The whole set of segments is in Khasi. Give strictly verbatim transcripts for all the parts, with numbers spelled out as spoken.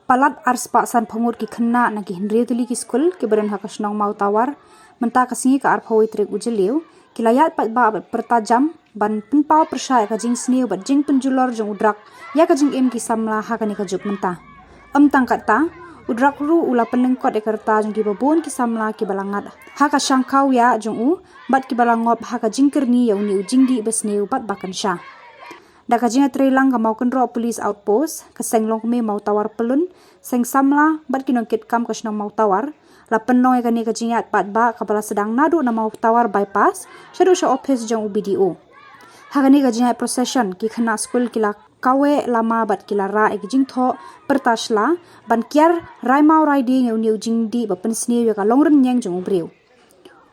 Palat arspah sanphew ngut ki khynnah na ki hynriew tylli ki skul kiba don ha ka shnong Mawtawar, mynta ka sngi ka arphew tarik u Jylliew, ki la ïaid paidbah bad pyrta jam ban pynpaw pyrshah ïa ka jingsniew bad jingpynjulor jong u drug ïa ka jingim ki samla ha kane ka juk mynta. Ym tang katta, u drug ruh u la pynlyngkot ïa ka rta jong kiba bun ki samla kiba la ngat ha ka shangkhaw ïa jong u bad kiba la ngop ha ka jingkyrni ïa une u jingdih basniew bad bakynsha. Da ka jingïatreilang ka Mawkynroh Police Outpost, ka seng longkmie Mawtawar Pyllun, seng samla bad ki nongkitkam ka shnong Mawtawar, la pynlong ïa kane ka jingïaid paidbah kaba la sdang naduh na Mawtawar Bypass shaduh sha ophis jong u B D O. Ha kane ka jingïaid procession, ki khynnah skul ki la kaweh lama bad ki la rah ïa ki jingthoh pyrta shla ban kiar rai maw rai dieng ïa une u jingdih ba pynsniew ïa ka longrynïeng jong u briew.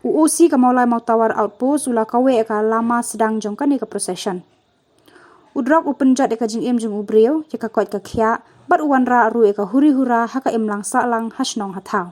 U O C ka Mawlai Mawtawar Outpost u la kaweh ïa ka lama sdang jong kane ka procession. U drug u pynjot ïa ka jingim jong u briew ïa ka koit ka khiah bad u wanrah ruh ïa ka huri hura ha ka imlang sahlang ha shnong ha thaw.